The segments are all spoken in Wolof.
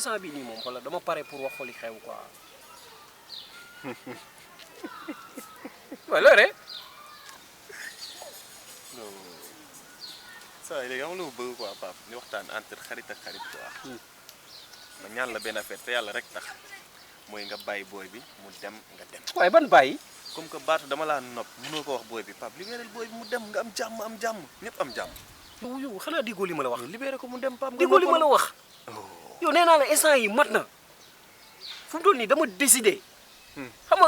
instant bi nii moom xoolal dama pare pour wax xoli xew quoi. waaw loolu rek. non saa yi léegi am lu mu bëgg quoi Pape ñu waxtaan entre xarit ak xarit quoi. ma ñaan la benn affaire te yàlla rek tax mooy nga bàyyi booy bi mu dem nga dem. waaye ban bàyyi. comme que baatu dama laa nopp mënoo ko wax booy bi Pape libéré booy bi mu dem nga am jàmm ñëpp am jàmm. yow xanaa déggoo li ma la wax. libéré ko mu dem Pape. déggoo li ma la wax. yow nee naa la instant yi mat na fu mu toll nii dama décidé. xam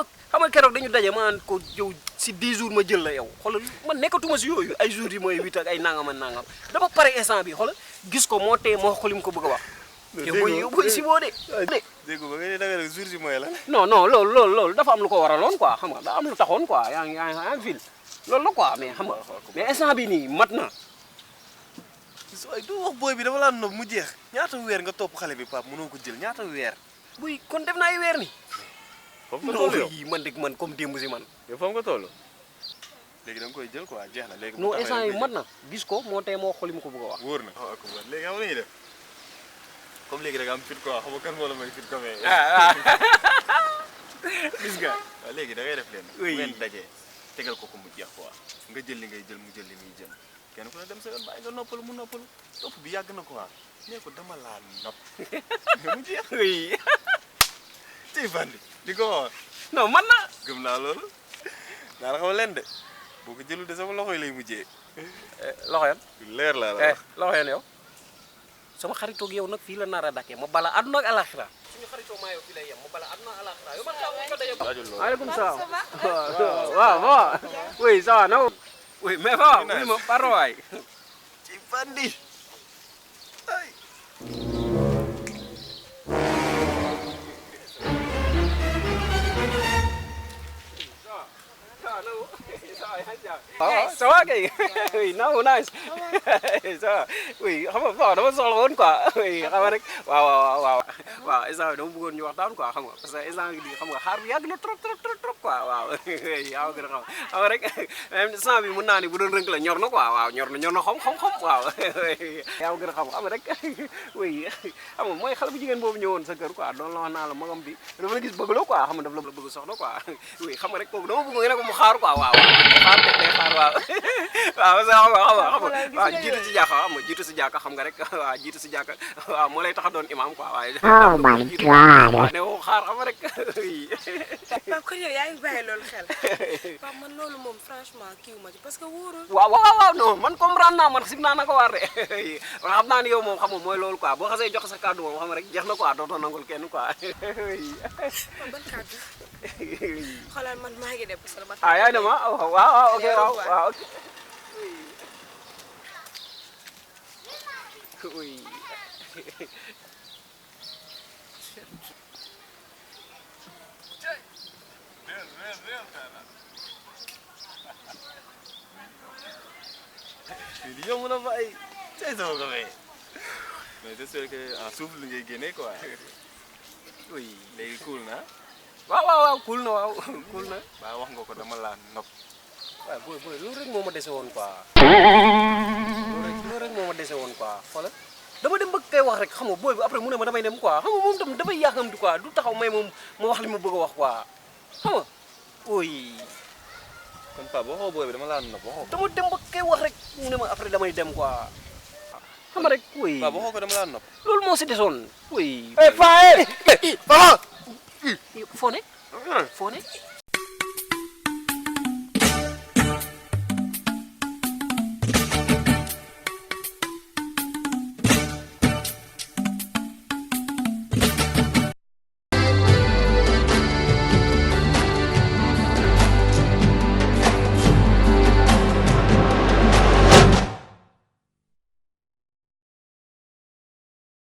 nga keroog dañu daje ma naan ko yow si 10 jours ma jël la yow xoolal man nekkatuma si yooyu ay jours yi mooy 8 ak ay nangam ak nangam dama pare instant bi xoolal gis ko moo tee moo xolim ko bëgg a wax. yow booy si boo de. dégg nga nga ne da nga jours yi mooy la. non loolu dafa am lu ko waraloon quoi xam nga daa am lu taxoon quoi yaa ngi fil loolu la quoi mais xam nga mais instant bi nii mat na. sooy doo wax booy bi dama laa nopp mu jeex ñaata weer nga topp xale bi Pape mënoo ko jël ñaata weer. buy kon def naa ay weer ni foofu nga toll yow man comme démb si man. yow foofu nga toll. léegi da nga koy jël quoi jeex na léegi. non instant yi mat na gis ko moo tee moo xooli mu ko bëgg a wax. wóor na waaw léegi xam nga ñuy def comme léegi da nga am fit quoi xam nga kan moo la may fit ko mais. gis nga waaw léegi da ngay def leen. oui ngeen dajee tegal ko mu jeex quoi nga jël li ngay jël mu jël li muy jël kenn ku ne dem sa yoon bàyyi nga noppalu mu noppalu topp bi yàgg na quoi nee ko dama laa nopp mu jeex. oui. tey bandi di ko wax. non man na. gëm naa loolu naa la xamal leen de boo ko jëlul de sama loxo yi lay mujjee. loxo yan. leer laa la wax loxo yan yow. sama xaritoog yow nag fii la nar a dakkee ma bala àdduna ak alaxira. suñu xaritoo maa yow fii lay yem ma bala àdduna ak alaxira yow man xaw ma ko daje. maaleykum salaam. waaw. oui ça va na. oui mais ça va. ma pardon waay. ci bandi. ay. ça va kay oui non nice ça va oui xam nga bon dama soxla woon quoi oui xam nga rek waaw instant bi dama bëggoon ñu waxtaan quoi xam nga parce que instant bi xam nga xaar bi yàgg na trop quoi waaw yaa gën a xam nga rek même instant bi mën naa ni bu doon rënk la ñor na quoi waaw ñor na xam waaw yaa gën a xam nga rek oui xam nga mooy xale bu jigéen boobu ñëwoon sa kër quoi doon la wax naa la magam bi dafa la gis bëgg la quoi xam nga dafa la bëgg soxna quoi oui xam nga rek kooku dama bëgg nga ne ko mu xaar quoi waaw xaar waaw parce que xam nga waaw jiitu si jàkka xam nga rek waaw jiitu si jàkka waaw moo lay tax a doon imam quoi waaye. oh my god. ne woo xaar xam nga rek. Pape kon yow yaa ngi bàyyi loolu xel Pape man loolu moom franchement kiiw ma ci parce que wóorul. waaw non man comprendre naa man sim naa na ko war de xam naa ni yow moom xam nga mooy loolu quoi boo xasee joxe sa kàddu moom xam nga rek jeex na quoi dootoo nangul kenn quoi. ban kàddu xoolal man maa ngi dem parce que ah yaa ngi dem waaw ok waaw ok. oui. lii yomb na fa ay tey sama ko fay mais j'espère que en suuf li ngay génnee quoi. oui léegi cool na. waaw cool na waaw cool na. waaw wax nga ko dama laa nopp. waaw booy loolu rek moo ma dese woon quoi. loolu rek moo ma dese woon quoi xoolal dama dem bëgg koy wax rek xam nga booy bi après mu ne ma damay dem quoi xam nga moom tam dafay yàkkamti quoi du taxaw may moom ma wax li ma bëgg a wax quoi xam nga ooy. kon Pape waxoo booy bi dama laa nopp waxoo ko. dama dem bëgg koy wax rek mu ne ma après damay dem quoi xam nga rek ooy. Pape waxoo ko dama laa nopp. loolu moo si desoon ooy. Hey, fire! foo ne.